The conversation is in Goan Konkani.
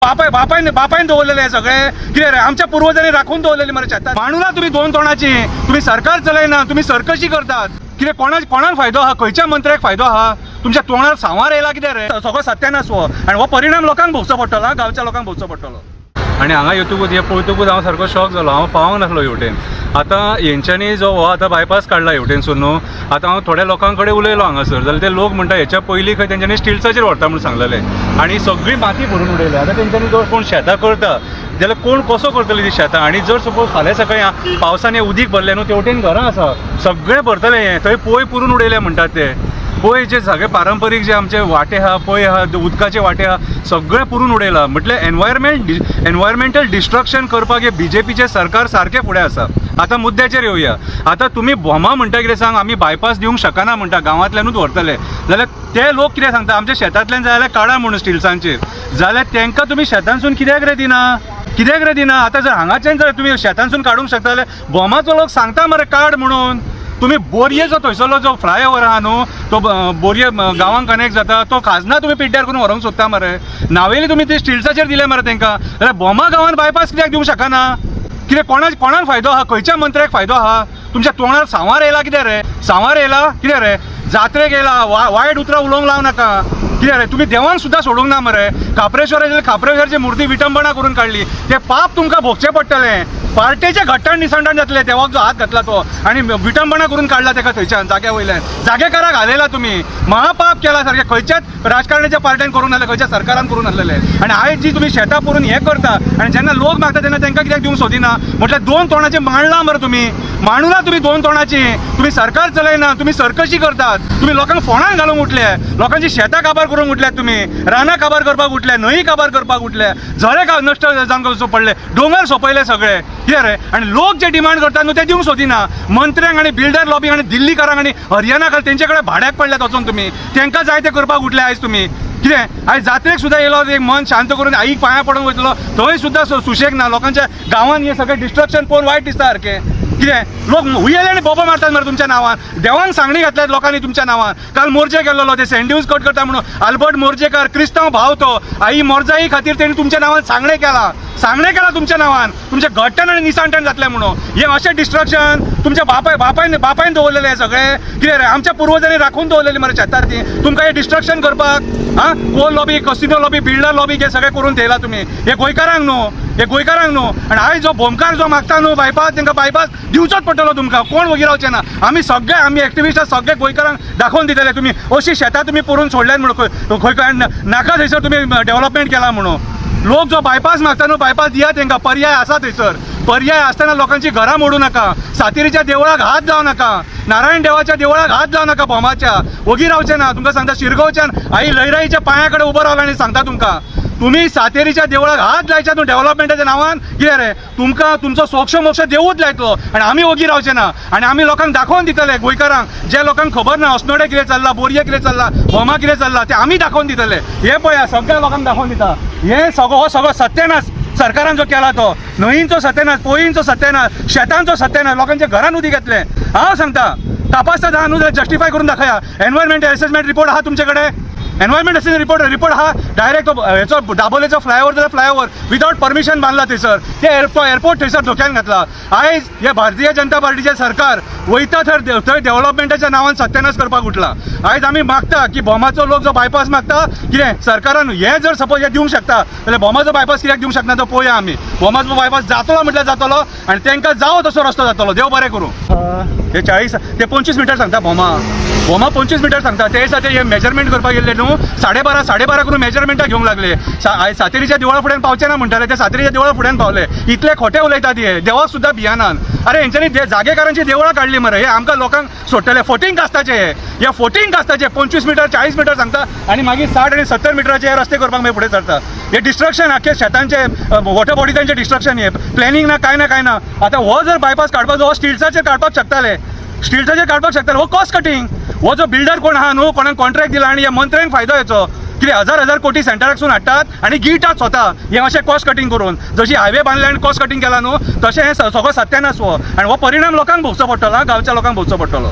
बापायन बापायन दवरलेले सगळे कितें रे आमच्या पुर्वजांनी राखून दवरलेले मरे शेतां. मांडूना तुमी दोन तोंडाची, तुमी सरकार चलयना, तुमी सर्कशी करतात. कितें कोणाक फायदो आहा, खंयच्या मंत्र्याक फायदो आहा? तुमच्या तोंडार सांवार येयला कितें रे? सगळो सत्यानाश हो आनी हो परिणाम लोकांक भोगचो पडटलो, गांवच्या लोकांक भोगचो पडटलो. आनी हांगा येतकूच हें पळयतकूच हांव सारको शॉक जालो. हांव पावंक नासलो हेवटेन. आतां हेंच्यांनी जो हो आतां बायपास काडला हेवटेनसून न्हू, आतां हांव थोड्या लोकां कडेन उलयलो हांगासर, जाल्यार ते लोक म्हणटा हेच्या पयलीं खंय तेंच्यांनी स्टिल्साचेर व्हरता म्हूण सांगलेलें आनी सगळी माती भरून उडयल्या. आतां तेंच्यांनी जो कोण शेतां करता जाल्यार कोण कसो करतले ती शेतां? आनी जर सपोज फाल्यां सकाळीं पावसान हें उदीक भरलें न्हू, तेवटेन घरां आसा सगळें भरतलें हें. थंय पोय पुरून उडयलें म्हणटात ते. पय जे सगळे पारंपरीक जे आमचे वाटे आहा, पय आहा, उदकाचे वाटे आहा, सगळे पुरून उडयला. म्हटल्यार एनवायरमेंटल डिस्ट्रक्शन करपाक हे बीजेपीचे सरकार सारकें फुडें आसा. आतां मुद्द्याचेर येवया. आतां तुमी भोमा म्हणटा कितें सांग, आमी बायपास दिवंक शकना म्हणटा, गांवांतल्यानूच व्हरतले. जाल्यार ते लोक कितें सांगता, आमच्या शेतांतल्यान जाय जाल्यार काडा म्हणून स्टिल्सांचेर. जाल्यार तांकां तुमी शेतांसून कित्याक रे दिना, कित्याक रे दिना? आतां जर हांगाच्यान जर तुमी शेतांसून काडूंक शकता जाल्यार भोमाचो लोक सांगता मरे काड म्हणून. तुमी बोरयेचो थंयसरलो जो फ्लायओवर आहा न्हू, तो बोरये गांवांक कनेक्ट जाता, तो खाजना तुमी पिड्ड्यार करून व्हरूंक सोदता मरे. नावेली तुमी ते स्टिल्साचेर दिले मरे तांकां. जाल्यार भोमा गांवान बायपास कित्याक दिवंक शकना? कितें कोणाक फायदो आहा, खंयच्या मंत्र्याक फायदो आहा? तुमच्या तोंडार सांवार येयला कितें रे? सांवार येयला कितें रे? जात्रेक येयला, वायट उतरां उलोवंक लावं नाका कितें रे? तुमी देवांक सुद्दां सोडूंक ना मरे. खाप्रेश्वराचे खाप्रेश्वराची मुर्ती विटंबणा करून काडली, तें पाप तुमकां भोगचें पडटलें. पार्टेचें घट्टाण निसंटाण जातलें देवाक जो हात घातला तो, आनी विटंबणा करून काडला तेका थंयच्यान जाग्या वयल्यान, जागेकाराक हालयला तुमी. महापाप केला सारकें खंयच्याच राजकारणाच्या पार्ट्यान करूंक नासलें, खंयच्या सरकारान करूंक नासलेलें. आनी आयज जी तुमी शेतां पुरून हें करता आनी जेन्ना लोक मागता तेन्ना तांकां कित्याक दिवंक सोदिना? म्हटल्यार दोन तोंडाचें मांडलां मरे तुमी. मांडूना तुमी दोन तोंडाची, तुमी सरकार चलयना, तुमी सर्कशी करतात. तुमी लोकांक फोंडान घालूंक उठले, लोकांची शेतां काबार करूंक उठल्यात तुमी, रानां काबार करपाक उठले, न्हंय काबार करपाक उठले, झरे नश्ट जावंक पडले, दोंगर सोंपयले सगळे कितें रे? आनी लोक जे डिमांड करतात न्हू ते दिवंक सोदिना. मंत्र्यांक आनी बिल्डर लॉबींक आनी दिल्लीकारांक आनी हरियाणाक तेंचे कडेन भाड्याक पडल्यात वचून तुमी, तांकां जाय ते करपाक उठले आयज तुमी. कितें आयज जात्रेक सुद्दां येयलो एक मन शांत करून आईक पांयां पडून वयतलो, थंय सुद्दां सुशेग ना. लोकांच्या गांवांत हें सगळें डिस्ट्रक्शन पळोवन वायट दिसता सारकें. कितें लोक हुयेले आनी बोबो मारतात मरे तुमच्या नांवान. देवान सांगणी घातल्यात लोकांनी तुमच्या नांवान. काल मोर्चे केल्लो ते सँड्यूज कट करता म्हणून आल्बर्ट मोर्जेकार क्रिस्तांव भाव तो, आई मोर्जाई खातीर तेणी तुमच्या नांवान सांगणें केलां, सांगणें केलां तुमच्या नांवान. तुमचें घट्टण आनी निसांटण जातलें म्हणून. हें अशें डिस्ट्रक्शन तुमच्या बापायन बापायन दवरलेलें सगळें कितें रे? आमच्या पुर्वजांनी राखून दवरलेली मरे शेतां ती. तुमकां हें डिस्ट्रक्शन करपाक आं coal lobby, casino lobby, builder lobby हे सगळें करून थेयला तुमी. हे गोंयकारांक न्हू, हे गोंयकारांक न्हू. आनी आयज जो भोमकार जो मागता न्हू बायपास, तांकां बायपास दिवचोच पडटलो तुमकां. कोण वगी रावचे ना. आमी सगळे, आमी एक्टिविस्ट सगळे गोंयकारांक दाखोवन दितले तुमी अशी शेतां तुमी पुरून सोडल्यात म्हणून खंय खंय नाका थंयसर तुमी डेव्हलपमेंट केला म्हणून. लोक जो बायपास मागता न्हू बायपास दिया तांकां. पर्याय आसा थंयसर. पर्याय आसतना लोकांची घरां मोडूं नाका, सातेरीच्या देवळाक हात लावं नाका, नारायण देवाच्या देवळाक हात लावं नाका, भोमाच्या वगी रावचे ना. तुमकां सांगता शिरगांवच्यान आई लयराईच्या पांया कडेन उबो रावला आनी सांगता तुमकां, तुमी सातेरीच्या देवळाक हात लायच्या न्हू डेव्हलपमेंटाच्या नांवान कितें रे? तुमकां तुमचो सोक्ष मोक्ष देवूच लायतलो आनी आमी वगी रावचे ना. आनी आमी लोकांक दाखोवन दितले गोंयकारांक, जे लोकांक खबर ना अस्नोडें कितें चल्लां, बोरये कितें चल्लां, भोमा कितें चल्लां, तें आमी दाखोवन दितले. हें पळया सगळ्या लोकांक दाखोवन दिता. हें सगळो हो सगळो सत्यानाश सरकारान जो केला तो, न्हंयींचो सत्यानाश, पोयींचो सत्यानाश, शेतांचो सत्यानाश, लोकांच्या घरान उदीक येतलें. हांव सांगता तपासता न्हू जाल्यार जस्टिफाय करून दाखया. एनवायरमेंट एसेसमेंट रिपोर्ट आहा तुमचे कडेन? एनवायरमेंट एसेसमेंट रिपोर्ट हा डायरेक्ट तो हेचो दाबोलेचो फ्लायओवर जाल्यार फ्लायओवर विदावट परमिशन बांदला थंयसर, ते तो एअरपोर्ट थंयसर धोक्यान घातला. आयज हे भारतीय जनता पार्टीचें सरकार वयता थंय थंय डेव्हलपमेंटाच्या नांवान सत्यानाश करपाक उठला. आयज आमी मागता की भोमाचो लोक जो बायपास मागता कितें सरकारान हें जर सपोज हें दिवंक शकता जाल्यार भोमाचो बायपास कित्याक दिवंक शकना तो पळोवया आमी. भोमाचो बायपास जातलो म्हटल्यार जातलो आनी तांकां जावो तसो रस्तो जातलो. देव बरें करूं. हे 40 ते 25 मिटर सांगता भोमा, भोमा 25 मिटर सांगता. ते दिसा ते मेजरमेंट करपाक गेल्ले न्हू, 12.5 12.5 करून मेजरमेंटां घेवंक लागले. सातेरीच्या देवळा फुड्यान पावचे ना म्हणटाले, ते सातेरीच्या देवळा फुड्यान पावले. इतले खोटे उलयतात हे, देवाक सुद्दां भियानान. अरे हेंच्यांनी जागेकारांची देवळां काडली मरे. हे आमकां लोकांक सोडटले फोटींग कास्ताचे, हे फोटींग कास्ताचे 25 मिटर 40 मिटर सांगता आनी मागीर 60 आनी 70 मिटराचे हे रस्ते करपाक मागीर फुडें सरता. हे डिस्ट्रक्शन आख्खे शेतांचे, वॉटर बॉडीजांचे डिस्ट्रक्शन, हे प्लॅनिंग ना कांय ना कांय ना. आतां हो जर बायपास काडपाचो हो स्टिल्साचेर काडपाक शकताले, स्टिल्साचेर काडपाक शकताले. हो कॉस्ट कटींग, हो जो बिल्डर कोण आहा न्हू, कोणाक कॉन्ट्रॅक्ट दिला आनी ह्या मंत्र्यांक फायदो येचो कितें हजार हजार कोटी सेंटराकसून हाडटात आनी गिळटात स्वता. हें अशें कॉस्ट कटींग करून जशी हायवे बांदले आनी कॉस्ट कटींग केला न्हू, तशें हें सगळो सत्यानाश हो आनी हो परिणाम लोकांक भोगचो पडटलो, गांवच्या लोकांक भोगचो पडटलो.